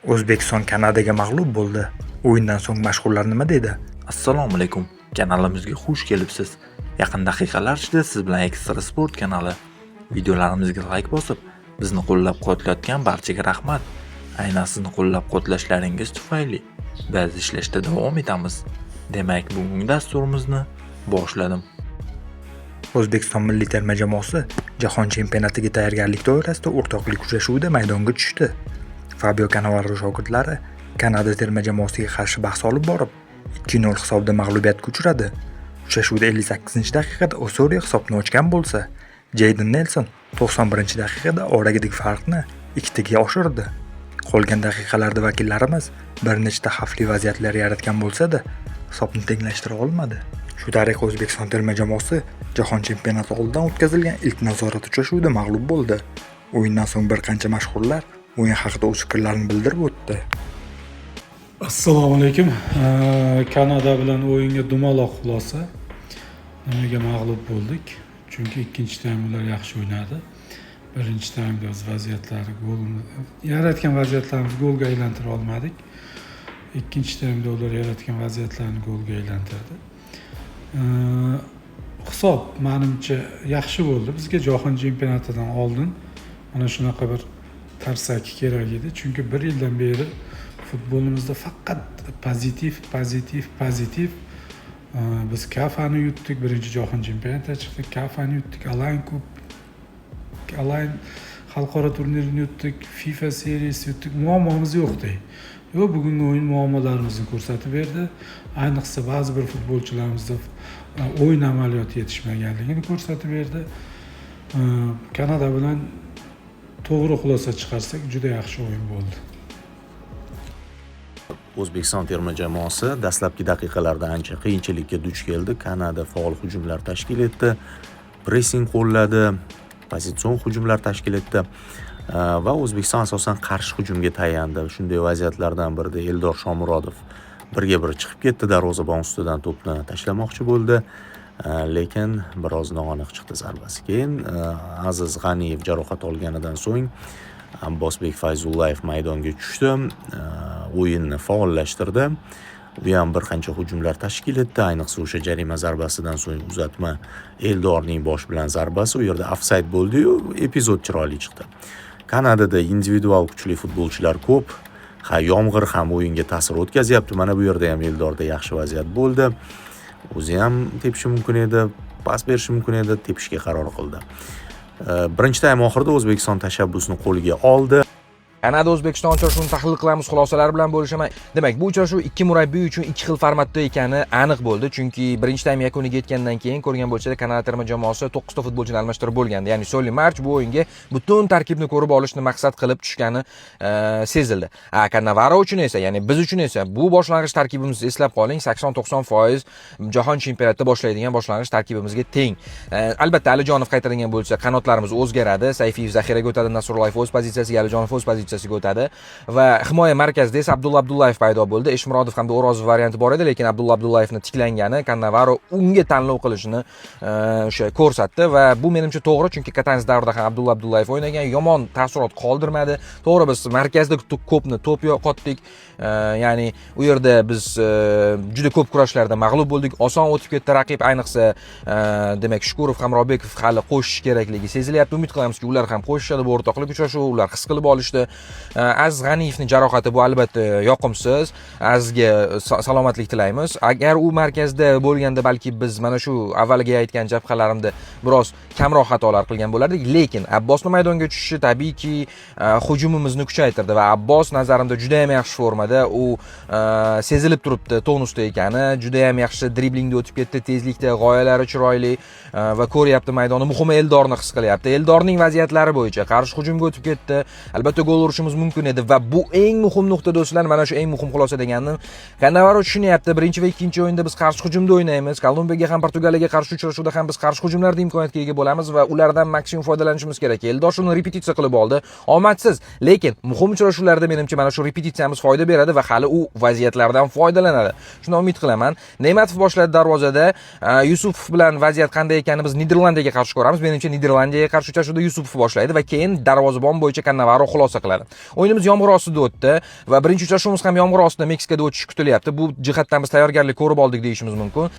O'zbekiston Kanadaga mag'lub bo'ldi. O'yindan so'ng mashhurlar nima dedi? Assalomu alaykum. Kanalimizga xush kelibsiz. Yaqin daqiqalar ichida siz bilan Ekstra Sport kanali. Videolarimizga like bosib, bizni qo'llab-quvvatlayotgan barchaga rahmat. Aynan sizni qo'llab-quvvatlashlaringiz tufayli biz ishlashda davom etamiz. Demak, bugungi dasturimizni boshladim. O'zbekiston milliy terma jamoasi Jahon chempionatiga tayyorgarlik doirasida o'rtoqlik uchrashuvida maydonga tushdi. Fabio Cannavaro shogirdlari Kanada terma jamoasiga qarshi bahs olib borib, 2-0 hisobida mag'lubiyatga uchradi. Uchrashuvda 58-daqiqada Osorio hisobni ochgan bo'lsa, Jeyden Nelson 91-daqiqada oradagi farqni ikkitaga oshirdi. Qolgan daqiqalarda vakillarimiz bir nechta xavfli vaziyatlar yaratgan bo'lsa-da, hisobni tenglashtira olmadi. Shu tariqa O'zbekiston terma jamoasi Jahon chempionati oldidan o'tkazilgan ilk nazorat uchrashuvida mag'lub bo'ldi. O'yindan so'ng bir qancha mashhurlar o'yin haqida o'z fikrlarini bildirib o'tdi. Assalomu alaykum. Kanada bilan o'yinga dumaloq xulosa. Nimaga mag'lub bo'ldik? Chunki ikkinchi taym ular yaxshi o'ynadi. Birinchi taymda biz vaziyatlarni gol yaratgan vaziyatlarimizni golga aylantira olmadik. Ikkinchi taymda ular yaratgan vaziyatlarni golga aylantirdi. Hisob manimcha yaxshi bo'ldi. Bizga jahon chempionatidan oldin mana shunaqa bir tarsaki kerak edi. Chunki bir yildan beri futbolimizda faqat pozitiv, pozitiv, pozitiv. Biz Kafani yutdik, birinchi jahon chempionatida chiqdik, Kafani yutdik, Alain Cup, Alain xalqaro turnirini yutdik, FIFA Series yutdik, muammomiz yo'qdek. Yo'q, bugungi o'yin muammolarimizni ko'rsatib berdi. Ayniqsa ba'zi bir futbolchilarimizda o'yin amaliyoti yetishmaganligini ko'rsatib berdi. Kanada bilan to'g'ri xulosa chiqarsak, juda yaxshi o'yin bo'ldi. O'zbekiston terma jamoasi dastlabki daqiqalarda ancha qiyinchilikka duch keldi. Kanada faol hujumlar tashkil etdi, pressing qo'lladi, pozitsion hujumlar tashkil etdi va O'zbekiston asosan qarshi hujumga tayandi. Shunday vaziyatlardan birida Eldor Shomurodov birga bir chiqib ketdi, darvozabon ustidan to'pni tashlamoqchi bo'ldi, lekin biroz noaniq chiqdi zarbasi. Keyin Aziz G'aniyev jarohat olganidan so'ng Abbosbek Fayzullayev maydonga tushdi, o'yinni faollashtirdi. U ham bir qancha hujumlar tashkil etdi, ayniqsa o'sha jarima zarbasidan so'ng uzatma, Eldorning bosh bilan zarbasi, u yerda ofsayd bo'ldiyu, epizod chiroyli chiqdi. Kanadada individual kuchli futbolchilar ko'p. Ha, yomg'ir ham o'yinga ta'sir o'tkazyapti. Mana bu yerda ham Eldorda yaxshi vaziyat bo'ldi, o'zi ham tepishi mumkin edi, pas berishi mumkin edi, tepishga qaror qildi. Birinchi taym oxirida O'zbekiston tashabbusni qo'lga oldi. Kanada O'zbekiston uchrashuvini tahlil qilamiz, xulosalar bilan bo'lishaman. Demak, bu uchrashuv ikki murabbiy uchun ikki xil formatda ekani aniq bo'ldi, chunki birinchi taym yakuniga yetgandan keyin ko'rgan bo'lsak, Kanada terma jamoasi 9 ta futbolchini almashtirib bo'lgandi. Ya'ni Soli March bu o'yinga butun tarkibni ko'rib olishni maqsad qilib tushgani sezildi. A Cannavaro uchun esa, ya'ni biz uchun esa bu boshlang'ich tarkibimizni eslab qoling, 80-90% jahon chempionatida boshlaydigan boshlang'ich tarkibimizga teng. Albatta Alijonov qaytargan bo'lsa, qanotlarimiz o'zgaradi. Sayfiyev zaxiraga o'tadi, Nasrullayev o'z pozitsiyasiga, Alijonov o'z pozitsiyasiga o'tadi va himoya markazida esa Abdulla Abdullayev paydo bo'ldi. Eshmurodov hamda O'rozov varianti bor edi, lekin Abdulla Abdullayevni tiklangani Cannavaro unga tanlov qilishini o'sha ko'rsatdi va bu menimcha to'g'ri, chunki Katanes davrida ham Abdulla Abdullayev o'ynagan, yomon taassurot qoldirmadi. To'g'ri, biz markazda ko'pni to'p yo'qotdik. Ya'ni u yerda biz juda ko'p kurashlarda mag'lub bo'ldik, oson o'tib ketdi raqib, ayniqsa demak, Shukurov, Hamrobekov hali qo'shish kerakligi sezilyapti. Umid qilamizki, ular ham qo'shishadi, bu o'rtoqlik uchrashuvi, ular his qilib olishdi. Aziz G'aniyevning jarohati bu albatta yoqimsiz. Azizga salomatlik tilaymiz. Agar u markazda bo'lganda, balki biz mana shu avvalgi aytgan jabhalarimda biroz kamroq xatolar qilgan bo'lardik, lekin Abbosni maydonga tushishi tabiiyki hujumimizni kuchaytirdi va Abbos nazarimda juda ham yaxshi formada. U sezilib turibdi tonusda ekani, juda ham yaxshi driblingda o'tib ketdi, tezlikda, g'oyalari chiroyli va ko'ryapti maydonni, muhimi Eldorni his qilyapti. Eldorning vaziyatlari bo'yicha qarshi hujumga o'tib ketdi, albatta gol urishimiz mumkin edi va bu eng muhim nuqta, do'stlar, mana shu eng muhim xulosa deganim. Cannavaro tushunyapti, birinchi va ikkinchi o'yinda biz qarshi hujumda o'ynaymiz. Kolumbiyaga ham, Portugaliyaga qarshi uchrashuvda ham biz qarshi hujumlarda imkoniyatga ega bo'lamiz va ulardan maksimum foydalanishimiz kerak. Eldor shuni repetitsiya qilib oldi, omadsiz, lekin muhim uchrashuvlarda menimcha mana shu repetitsiyamiz foyda beradi va hali u vaziyatlardan foydalanadi, shundan umid qilaman. Ne'matov boshladi darvozada. Yusupov bilan vaziyat qanday ekanini biz Niderlandiyaga qarshi ko'ramiz. Menimcha, Niderlandiyaga qarshi uchrashuvda Yusupov boshlaydi va keyin darvozabon bo'yicha Cannavaro xulosa qiladi. bo'ladi. O'yinimiz yomg'ir ostida o'tdi va birinchi uchrashuvimiz ham yomg'ir ostida Meksikada o'tishi kutilyapti. Bu jihatdan biz tayyorgarlik ko'rib oldik deyishimiz mumkin.